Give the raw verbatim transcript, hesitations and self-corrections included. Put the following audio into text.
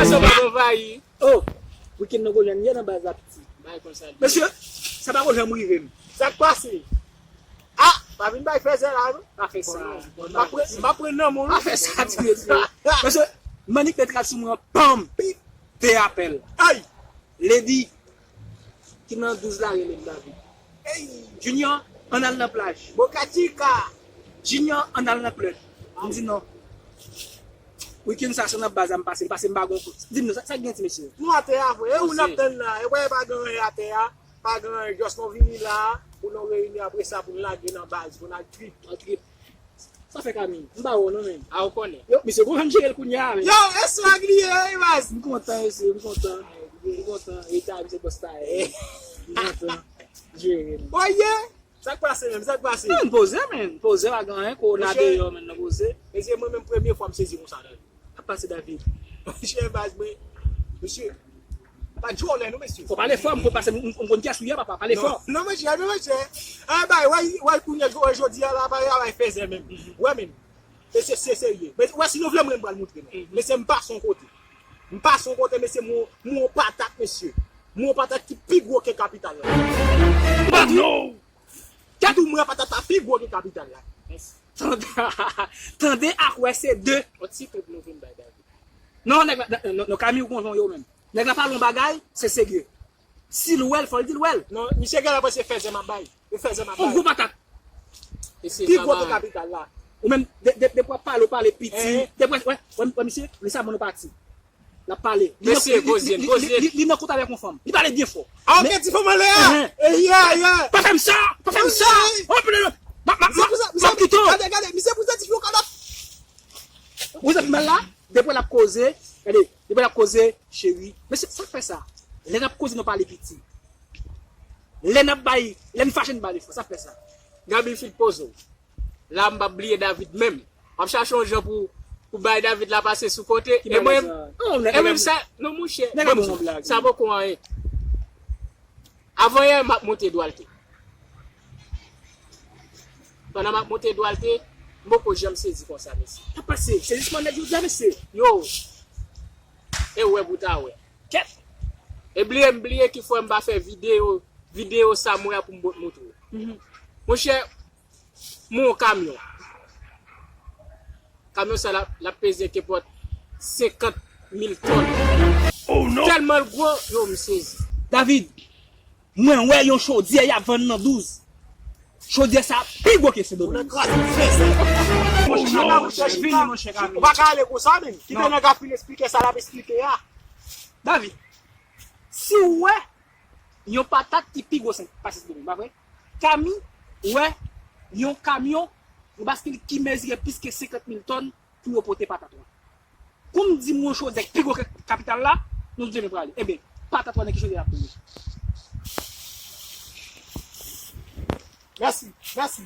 Sa pa anvayi. Oh, Weekend nan Golyàn yè nan baz la piti. Bay konsa. Mesye, sa pa ko janm rive m. Sa k pase? Ah, pa vin bay fèzè la non. Pa fè sa. M ap pre- m ap pran nan men w. Pa fè sa, ti mesye. Mesye, Manik mete rad sou mwen, panm, pip, de apèl. Ay! Lady, ki nan douz la, rele m David. Hey! Junior, ann al nan plaj. Boca Chica! Junior, ann al nan klèb. M di non. Weekend sa, se nan baz la m pase, m pase m pa gon kout. Di m non, sa, sa k gen, ti mesye? Nou atè a, vre. E ou n ap tann la. E wè, pa gen anyen atè a. Pa gen anyen, just nou vini la, pou nou reyini apre sa, pou n lage nan baz, pou n al trip. Al trip. Sa fè Kami. M pa wè w non, menm. A, ou konnen. Yo, misye gon jan jere l kounye a, menm. Yo, e swag li ye, wi, baz. M kontan, mesye, m kontan. M kontan. Eta, misye bòs ta ye. M kontan. Jere, menm. Oye! Sa k pase menm? Sa k pase? Non, n poze, menm. Poze, pa gen anyen, kowona deyò, menm, nan poze. Mesye, mwen menm premye fwa m sezi konsa nan vi. Sa k pase, David? Monchè, baz, mwen, mesye, pa djòlè non, mesye. Fò pale fò, m konn pase, m, m, m konn kiyès ou ye, papa. Pale fò. Non, non, monchè, non, monchè. Ay, bay, wè, wè, kounye a, jodi a la, bay, bay, fèzè menm. Wè, menm. Mesye, se serye. Men, wè, si nou vle, mwen, m pral moutre nou. Mesye, m pase yon kote. M pase yon kote, mesye, m wè yon, m wè yon patat, mesye. M wè yon patat ki pi gwo ke kapital la. Oh, non! Kèt ou mwen patat la pi gwo ke kapital la. Tande, tande ak wè se de. On ti trip nou vin bay David. Non, nèg la, non, non, non, Kami ou konn yo menm. Nèg la pale yon bagay, se serye. Si l wè l, fò l di l wè l. Non, misye genlè panse fèzè m ap bay. E fèzè m ap bay. On gwo patat. Pi gwo ke kapital la. Ou menm, de, de, depi w ap pale, ou pale piti. Depi, wè, wè, wè, misye, li sa moun ou pati. L ap pale. Mesye, poze, poze. Li nan kont avèk yon fanm. Li pale byen fò. A, ok, ti fanm anlè a. Eh, yeah, yeah. Pa fè m sa, pa fè m sa. Oh, pene, m ap kite w. Gade, gade, misye pou zè ti fi yon kalòt. Ou zè mal la, depi l ap koze, gade, depi l ap koze, cheri. Mesye, sa k fè sa? Lè n ap koze, nou pale piti. Lè n ap bay, lè n fache, n pale fò. Sa k fè sa? Gaby, fit poze w. La, m p ap bliye David menm. M ap chache yon jan pou, pou bay David la pase sou kote. E mwen, e mwen sa, non, monchè, sa poko anyen. Avan yè, m ap monte Dwalte. Pandan m ap monte Dwalte, m poko janm sezi konsa, mesye. Sa pase, sezisman nèg jodi a, mesye. Yo, e wè pou ta wè. Kèt. E bliye, m bliye ki fè m pa fè videyo, videyo sa mwen a pou m bot moutre w. Monchè, m wè yon kamyon. Kamyon sa la, l ap peze kenpòt senkant mil tòn. Oh non! Tèlman l gwo, yo, m sezi. David, mwen wè yon chodyè y ap vann nan douz. Chodyè sa pi gwo ke Sendomeng. Ou nan kraze fèzè. Monchè, chita, monchè, chita. Ou pa ka ale konsa, menm. Kite nèg la fin esplike sa l ap esplike a. David, si w wè yon patat ki pi gwo pase Sendomeng, pa vre? Kami wè yon kamyon, yon baskil ki mezire plis ke senkant mil tòn pou yo pote patat la. Kou m di m yon chodyè ki pi gwo ke kapital la, nou di nou prale. Ebyen, patat la nan ki chodyè l ap tonbe? Mèsi, mèsi.